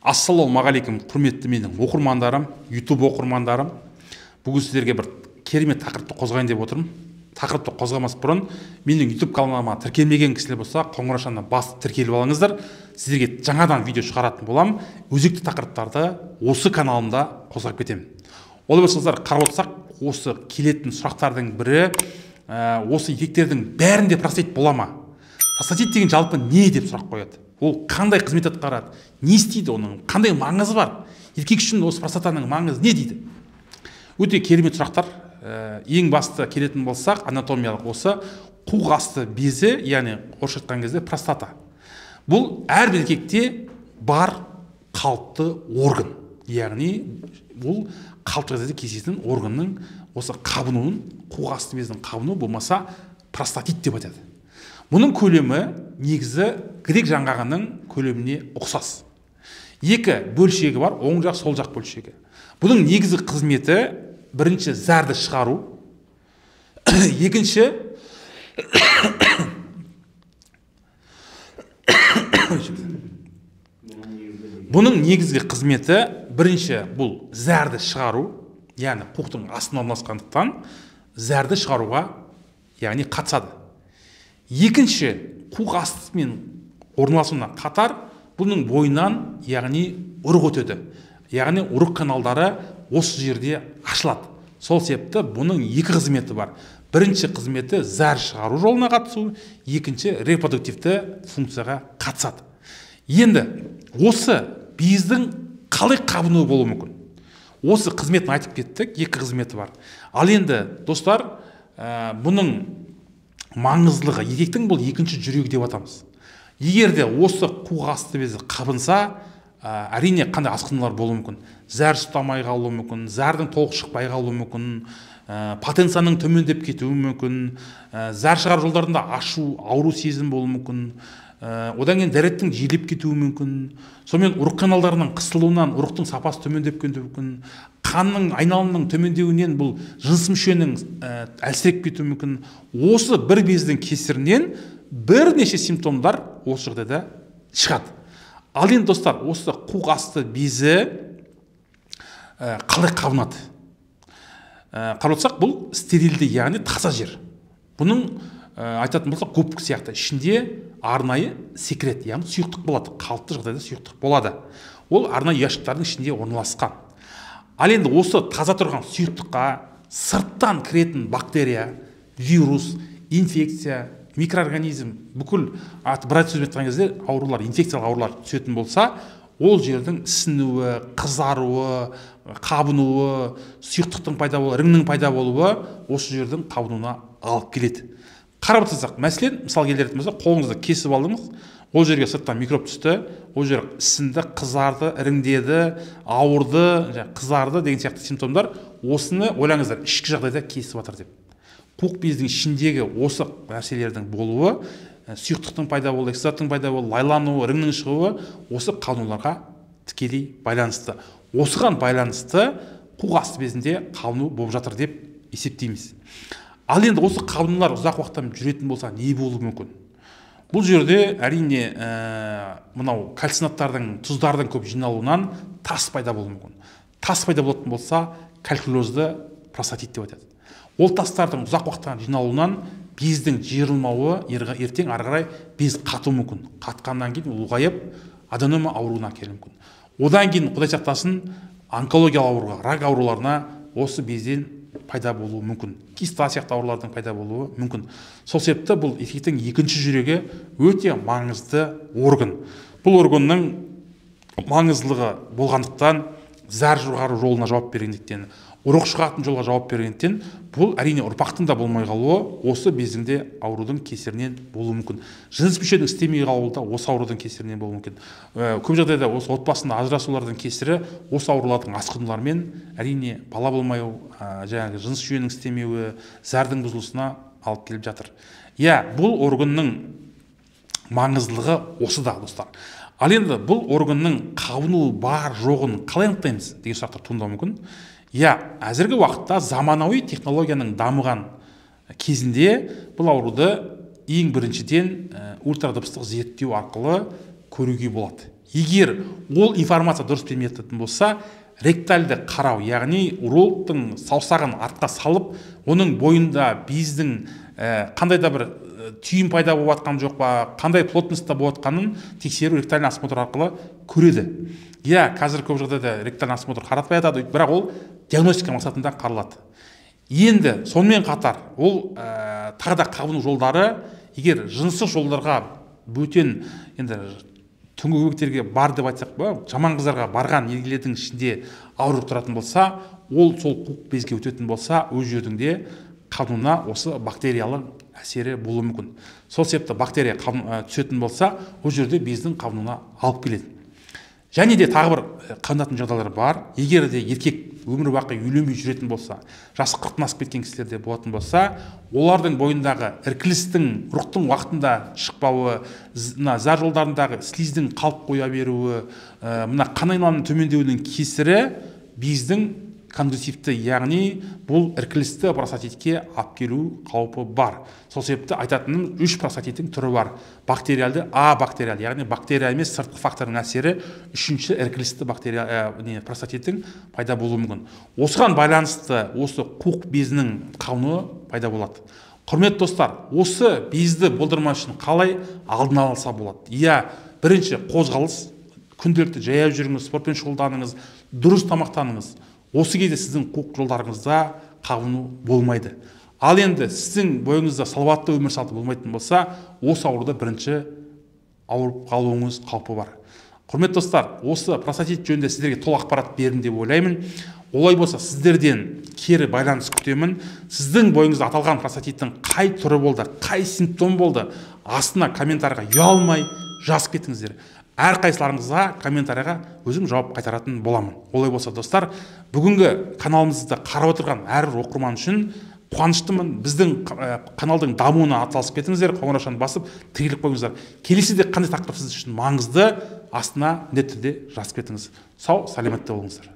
Ассалаумағалейкум, құрметті менің оқырмандарым, YouTube оқырмандарым. Бүгін сіздерге бір керемет тақырыпты қозғайын деп отырмын. Тақырыпты қозғамас бұрын менің YouTube каналыма тіркелмеген кісілер болса, қоңыраушаны басып тіркеліп алыңыздар. Сіздерге жаңадан видео шығаратын боламын. Өзекті тақырыптарды осы каналымда қозғап кетемін. Олай болса, қарап отырсақ, осы келетін сұрақтардың бірі, осы еркектердің бәрінде простатит бола ма? Простатит деген жалпы не деп сұрақ қояды. Ол қандай қызмет атқарады, не істейді, оның қандай маңызы бар? Еркек үшін осы простатаның маңызы не дейді? Өте керемет сұрақтар. Ең басты келетін болсақ, анатомиялық осы қуық асты безі, яғни орысша айтқан кезде простата. Бұл әрбір еркекте бар қалыпты орган. Яғни бұл қалыпты жағдайда кездесетін органның осы қабынуын, қуық асты безінің қабынуы болмаса простатит деп айтады. Бұның көлемі негізі грек жаңғағының көлеміне ұқсас. Екі бөлшегі бар, оң жақ, сол жақ бөлшегі. Бұның негізгі қызметі бірінші зәрді шығару, екінші бұның негізгі қызметі бірінші бұл зәрді шығару, яғни қуықтың астына орналасқандықтан зәрді шығаруға яғни қатысады. Екінші, қуық астымен орналасуына қатар бұның бойынан яғни ұрық өтеді. Яғни ұрық каналдары осы жерде ашылады. Сол себепті бұның екі қызметі бар. Бірінші қызметі зәр шығару жолына қатысу, екінші репродуктивті функцияға қатысады. Енді осы бездің қалай қабынуы болуы мүмкін? Осы қызметін айтып кеттік, екі қызметі бар. Ал енді достар, бұның маңыздылығы, еркектің бұл екінші жүрегі деп атамыз. Егер де осы қуық асты безі қабынса, әрине қандай асқынулар болуы мүмкін? Зәр ұстамай қалуы мүмкін, зәрдің толық шықпай қалуы мүмкін, потенцияның төмендеп кетуі мүмкін, зәр шығару жолдарында ашу, ауру сезім болуы мүмкін, одан кейін дәреттің жиілеп кетуі мүмкін, сонымен ұрық каналдарының қысылуынан ұрықтың сапасы төмендеп кетуі мүмкін, қанның айналымының төмендеуінен бұл жыныс мүшенің әлсіреп кетуі мүмкін. Осы бір бездің кесірінен бірнеше симптомдар осы жағдайда шығады. Ал енді достар, осы қуық асты безі қалай қабынады? Қарап отырсақ, бұл стерилді, яғни таза жер. Бұның айтатын болсақ, губка сияқты ішінде арнайы секрет, яғни сұйықтық болады, қалыпты жағдайда сұйықтық болады. Ол арнайы ұяшықтардың ішінде орналасқан. Ал енді осы таза тұрған сұйықтыққа сырттан кіретін бактерия, вирус, инфекция, микроорганизм, бүкіл бір сөзбен айтқан кезде аурулар, инфекциялық аурулар түсетін болса, ол жердің ісінуі, қызаруы, қабынуы, сұйықтықтың пайда болуы, іріңнің пайда болуы осы жердің қабынуына алып келеді. Қарап отырсақ, мәселен, мысал келтіретін болсақ, қолыңызды кесіп алдыңыз, ол жерге сырттан микроб түсті, ол жер ісінді, қызарды, іріңдеді, ауырды, қызарды деген сияқты симптомдар. Осыны ойлаңыздар, ішкі жағдайда кесіп жатыр деп. Қуық бездің ішіндегі осы нәрселердің болуы, сұйықтықтың пайда болуы, эксудаттың пайда болуы, лайлануы, іріңнің шығуы осы қабынуларға тікелей байланысты. Осыған байланысты қуық асты безінде қабыну болып жатыр деп есептейміз. Ал енді осы қабынулар ұзақ уақыттан жүретін болса, не болуы мүмкін? Бұл жерде әрине мынау кальцинаттардың, тұздардың көп жиналуынан тас пайда болуы мүмкін. Тас пайда болатын болса, калькулезді простатит деп айтады. Ол тастардың ұзақ уақыттан жиналуынан бездің жиырылмауы, ертең ары қарай без қатуы мүмкін. Қатқаннан кейін ұлғайып, аденома ауруына әкелуі мүмкін. Одан кейін, Құдай сақтасын, онкологиялық ауруға, рак ауруларына осы безден пайда болуы мүмкін. Киста сияқты аурулардың пайда болуы мүмкін. Сол себепті бұл еркектің екінші жүрегі өте маңызды орган. Бұл органның маңыздылығы болғандықтан, зәр шығару жолына жауап бергендіктен, ұрық шығатын жолға жауап бергендіктен, бұл әрине ұрпақтың да болмай қалуы осы бездің де аурудың кесірінен болуы мүмкін. Жыныс мүшенің істемей қалуы да осы аурудың кесірінен болуы мүмкін. Көп жағдайда осы отбасында ажырасулардың кесірі осы аурулардың асқынуларымен, әрине бала болмау, жаңағы жыныс жүйенің істемеуі, зәрдің бұзылысына алып келіп жатыр. Иә, бұл органның маңыздылығы осы да, достар. Ал енді бұл органның қабынуы бар жоғын қалай анықтаймыз деген сұрақтар туындауы мүмкін. Иә, әзіргі уақытта заманауи технологияның дамыған кезінде бұл ауруды ең біріншіден ультрадыбыстық зерттеу арқылы көруге болады. Егер ол информация дұрыс бермейтін болса, ректальды қарау, яғни урологтың саусағын артқа салып, оның бойында бездің қандай да бір түйін пайда болып жатқан жоқ па, қандай плотностьта болып жатқанын тексеру ректальный осмотр арқылы көреді. Иә, қазір көп жағдайда ректальный осмотр қаратпай жатады, бірақ ол диагностика мақсатында қаралады. Енді сонымен қатар ол тағы да қабыну жолдары, егер жыныстық жолдарға бөтен, енді түнгі көбектерге бар деп айтсақ па, жаман қыздарға барған ерлердің ішінде ауру жұқтыратын болса, ол сол қуық безге өтетін болса, өз жердің де қабынуына осы бактериялық әсері болуы мүмкін. Сол себепті бактерия түсетін болса, ол жерде бездің қабынуына алып келеді. Және де тағы бір қабынатын жағдайлар бар. Егер де еркек өмір бақи үйленбей жүретін болса, жасы 40-тан асып кеткен кісілерде болатын болса, олардың бойындағы іркілістің, ұрықтың уақытында шықпауы, мына зәр жолдарындағы слиздің қалып қоя беруі, мына қан айналымының төмендеуінің кесірі бездің кондуктивті, яғни бұл іркілісті простатитке алып келу қаупі бар. Сол себепті айтатыным, 3 простатиттің түрі бар. Бактериалды, абактериалды, яғни бактерия емес сыртқы фактордың әсері, үшінші іркілісті бактерия простатиттің пайда болуы мүмкін. Осыған байланысты осы қуық безінің қабынуы пайда болады. Құрметті достар, осы безді болдырмау үшін қалай алдын алса болады? Иә, бірінші қозғалыс, күнделікті жаяу жүріңіз, спортпен шұғылданыңыз, дұрыс тамақтаныңыз. Осы кезде сіздің қуық жолдарыңызда қабыну болмайды. Ал енді сіздің бойыңызда салауатты өмір салты болмайтын болса, осы ауруды бірінші ауырып қалуыңыз қаупі бар. Құрметті достар, осы простатит жөнінде сіздерге толық ақпарат бердім деп ойлаймын. Олай болса, сіздерден кері байланыс күтемін. Сіздің бойыңызда аталған простатиттің қай түрі болды, қай симптом болды, астына комментарийға ұялмай жазып кетіңіздер. Әрқайсыларыңызға комментарийға өзім жауап қайтаратын боламын. Олай болса, достар, бүгінгі каналымызды қарап отырған әрбір оқырман үшін қуаныштымын. Біздің каналдың дамуына атсалысып кетіңіздер, қоңыраушаны басып, тіркеліп қойыңыздар. Келесіде қандай тақырып сіз үшін маңызды, астына міндетті түрде жазып кетіңіз. Сау, сәлеметте болыңыздар.